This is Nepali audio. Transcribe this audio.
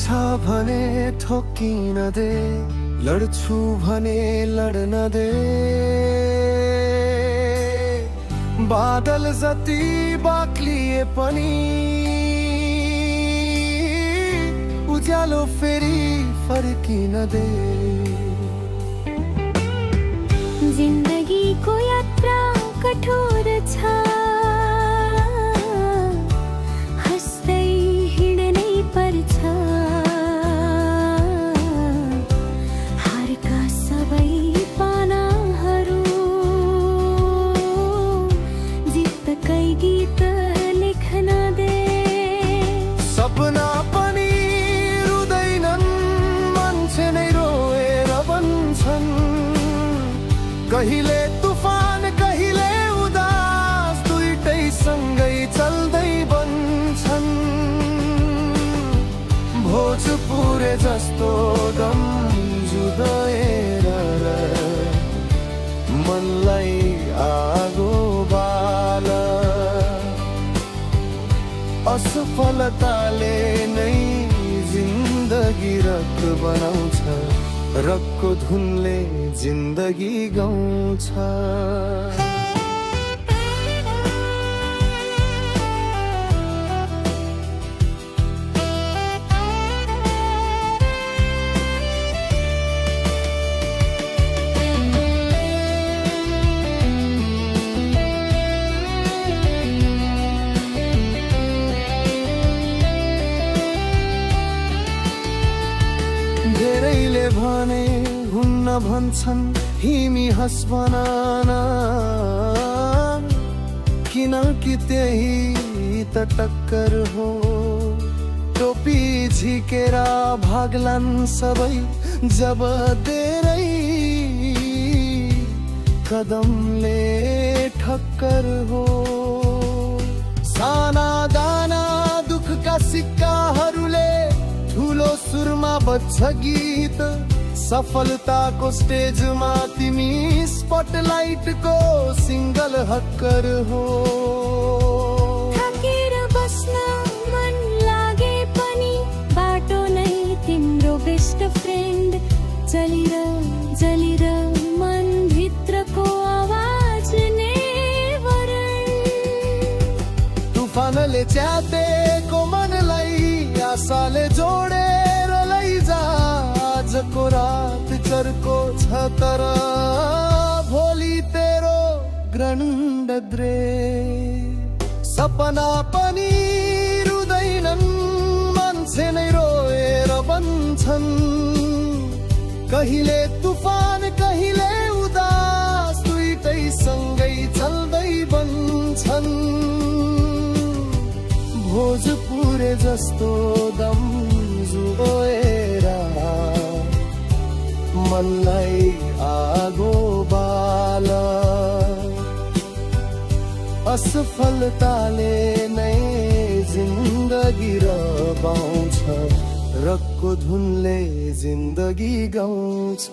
छ भने ठोकिन दे, लड्छु भने लड्न दे। बादल जति बाक्लिए पनि उज्यालो फेरि फर्किन दे। जिन्दगीको यात्रा कठोर छ, हस्दै हिँड्नै पर्छ। हारका सबै पानाहरू जितकै गीत लेख्न दे। सपना पनि रुँदैनन्, मान्छे नै रोएर बन्छन्। कहिले तुफान कहिले उदास, दुईटै सँगै चल्दै बन्छन्। भोजपुरे जस्तो दम जुदाएर मनलाई आगो बाल। असफलताले नै जिन्दगी रक बनाउँछ, रकको धुनले जिन्दगी गाउँछ। धेरैले भने हुन्न भन्छन् हिमी हँस बनाना, किनकि त्यही त टक्कर हो। टोपी झिकेर भाग्लान् सबै जब धेरै कदमले ठक्कर हो। साना दाना दुखका सिक्काहरूले ठुलो सुरमा बज्छ गीत। सफलताको स्टेजमा तिमी स्पटलाइटको सिंगल हक्कर हो। थाकेर बस्न मन लागे पनि बाटो नै तिम्रो बेस्ट फ्रेन्ड। जलिर जलिर मन भित्रको आवाज नेभर एन्ड। तुफानले च्यातेको मनलाई आशाले जोडेर लैजा। आजको रात चर्को छ तर भोलि तेरो ग्रन्डद्रे। सपना पनि रुँदैनन्, मान्छे नै रोएर बन्छन्। कहिले तुफान कहिले उदास, दुईटै सँगै चल्दै बन्छन्। भोजपुरे जस्तो दम जुएर मनलाई आगो बाल। असफलताले नै जिन्दगी रबाउँछ, रकको धुनले जिन्दगी गाउँछ।